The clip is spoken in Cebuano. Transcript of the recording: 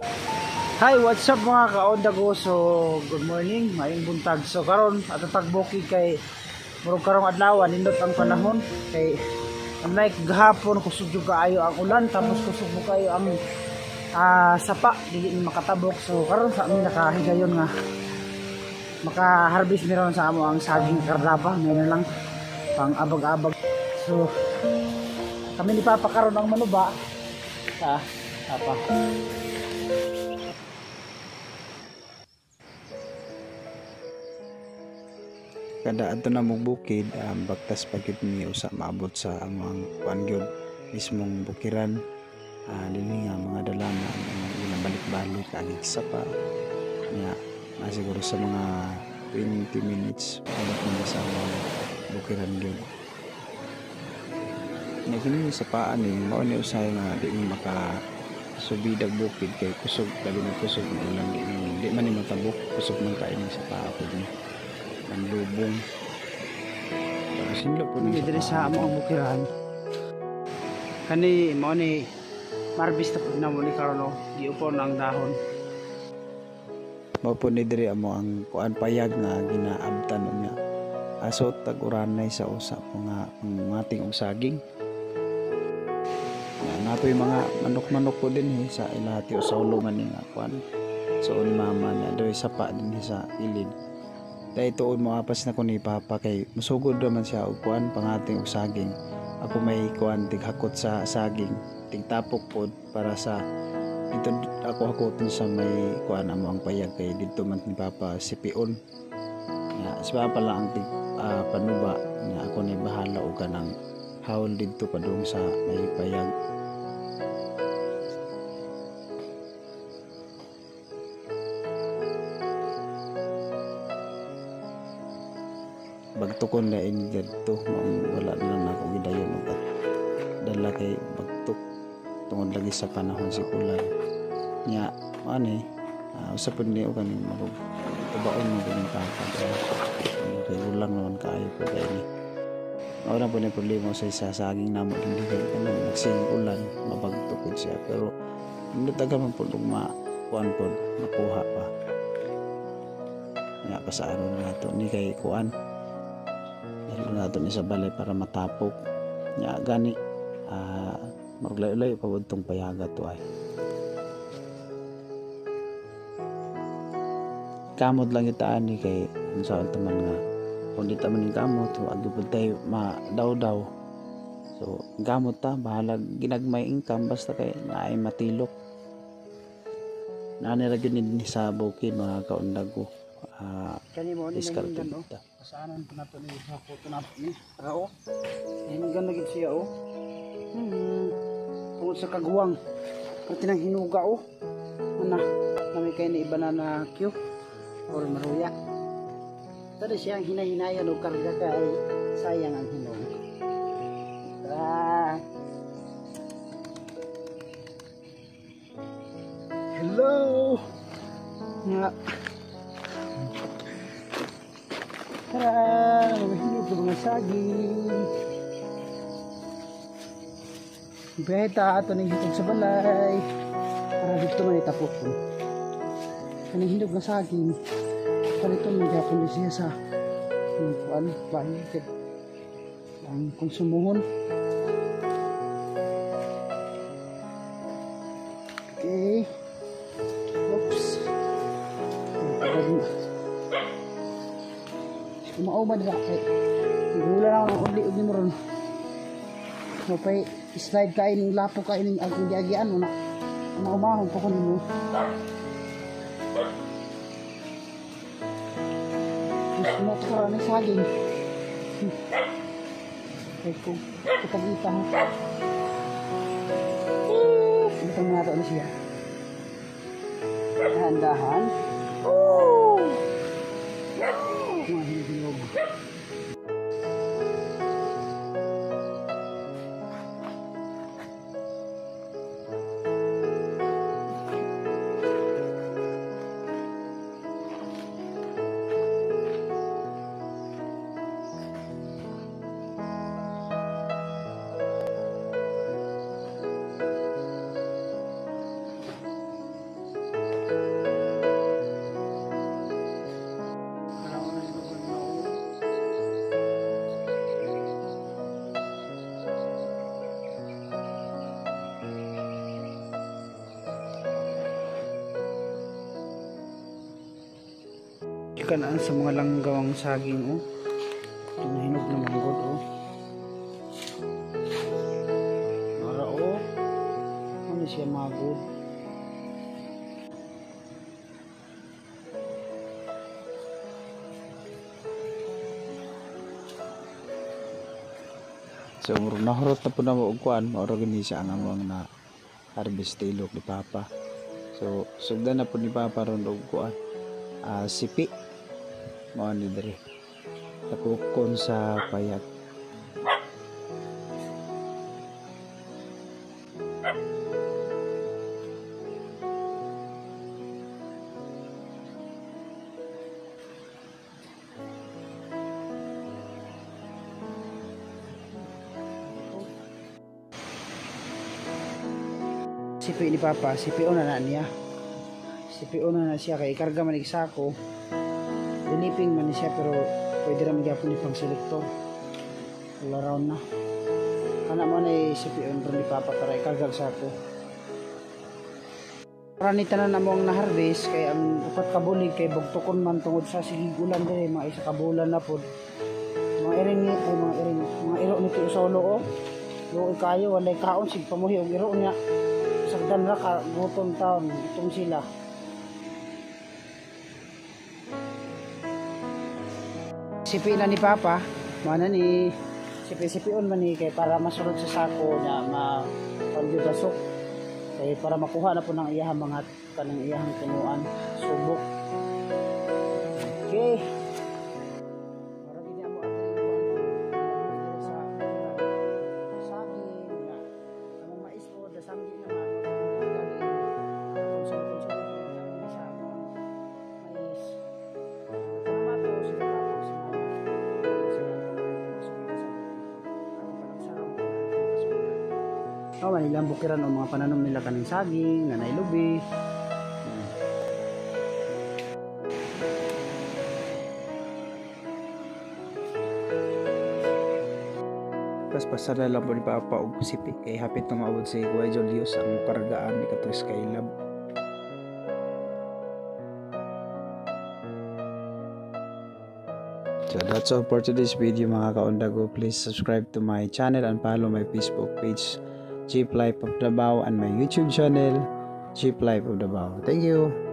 Hi, what's up, mga kaondago? So, good morning, maayong buntag. So karon ato tagbukid kay murag karong adlaw nindot ang panahon kay unlike gahapon, kusog jud kaayo ang ulan, tapos kusog mo kaayo ang sapa, dili ni makatabok. So karon sa amin nakahigayon nga maka-harvest mi ron sa amo ang saging kardaba, ngayon na lang pang abag-abag. So kami ni Papa karon ang manuba sa Papa. Kada adto na mo bukid, bagtas pa gyud mi usa maabot sa among kuan gyud, mismong bukiran. Dinhi nga mga dalana ang ginabalik-balik agig sapa nya, siguro sa mga 20 minutes maabot na sa among bukiran gyud. Nya kini sa paa ni mao ni usahay nga di mi maka subidag bukid kay kusog, labi na kusog na ulan, di man ni matabok, kusog man kayo sa paa pud ni manlubong. Tapos hinlo po Kami diri sa amo ang bukiran. Kani mao ni marbis na pud namo ni karon, oh. Giupaw na ang dahon. Mao po ni diri amo ang kuan, payag nga ginaabtan niya. Aso tag-uranay sa usa mga pangating og saging. Na napoy mga manok-manok po din eh, sa ilahati o sa ulo man ni nga kuan. So ni mama na doy sapa din sa ilid. Dahil tuod moapas na ko ni Papa kay musugod naman siya og kuan, pangating og saging. Ako may kuan, tighakot sa saging, tigtapok pod para sa dito ako hakoton sa may kuan, amo ang payag, kay didto man ni Papa si Pion. Nga si Papa lang ang tig panuba nga ako ni bahala og kanang hawl didto padung sa may payag. Bagtukon na ini didto, maong wala na lang ako gidayon og at dala kay bagtok tungod lagi sa panahon si ulan. Nya ani usa pud ni og kaning marug tubaon mo gani Papa kay ulang naman kaayo pud ini. Mao na pud ni problema sa isa saging namo din kay kanang nagsing ulan mabagtok pud siya, pero nindot tagal man pud og makuan pud makuha pa. Nya pasaaron nato ni kay kuan, dalo nato ni sa balay para matapok. Nya gani maruglayo-layo pa pud tong payaga to ay. Kamot lang kita ani kay unsaon ta man nga kung di ta man ning kamot, agi pud tayo madawdaw. So gamot ta, bahalag ginagmay income basta kay naay matilok. Naani ra gyud ni sa bukid, mga kaundag ko. Kani mo ni Diskarte nahinggan, oh. kita. Pasaanan po nato ni hako to nato ni. Tara oh. Nahinggan na gid siya oh. Tungod sa kaguwang. Pati nang hinuga oh. Ana, nami kay ni banana Q or maruya. Tadi siya ang hinahinayan og karga kay sayang ang hinog. Tara. Hello. Nga. Tara, mahinog sa mga saging. Beta, ato ning hitog sa balay. Para dito man itapok ko. Kaning hinog na saging. Palito man gyapon siya sa kuan, bahay kay ang konsumuhon. Okay. Oops. Kumao man dira kay gula na akong uli og nimo ron. Mapay slide kain ning lapo kain ning akong giagian una. Maumahon pa ko nimo. Gusto mo ito ng saging. Kay kung kitang-kita ha. Butang na nato na siya. Dahan-dahan. Oh! Mga hinog-hinog. Kanaan sa mga langgawang saging, oh. Hinog na manggod, oh. Mara, oh. Ano siya magod? So murag nahurot na po na mo og kuan, mao ra gani siya ang among na harvest ilok ni Papa. So sugdan na po ni Papa ron og kuan. Sipi. Mao ni diri. Tapukon sa payag. Sipi ni Papa, sipion na na niya. Sipion na na siya kay ikarga man sako. Diniping man siya pero pwede ra man gyapon ni pang selektor. All around na. Kana mo na sipion ron ni Papa para ikarga og sako. Para ni tanan among na-harvest kay ang upat ka bulig kay bugtokon man tungod sa sigig ulan diri, mga isa ka bulan na pod. Mga iring ay mga iring, mga iro ni Tio Solo, oh. Luoy kayo, walay kaon sig pamuhi og iro niya. Sagdan ra ka gutom taon itong sila. Sipi na ni Papa, mana ni sipi-sipion man ni kay para masulod sa sako na ma pagyudasok kay para makuha na po ng iyahang mga kanang iyahang punuan subok. Okay. Oh, manilang bukiran o mga pananom nila kaning saging, nanay lubi. Paspasada lang po ni Papa og sipi kay hapit na maabot si Kuya Julius ang kargaan ni katong Skylab. So that's all for today's video, mga kaondago. Please subscribe to my channel and follow my Facebook page, Jeep Life of Davao, and my YouTube channel, Jeep Life of Davao. Thank you.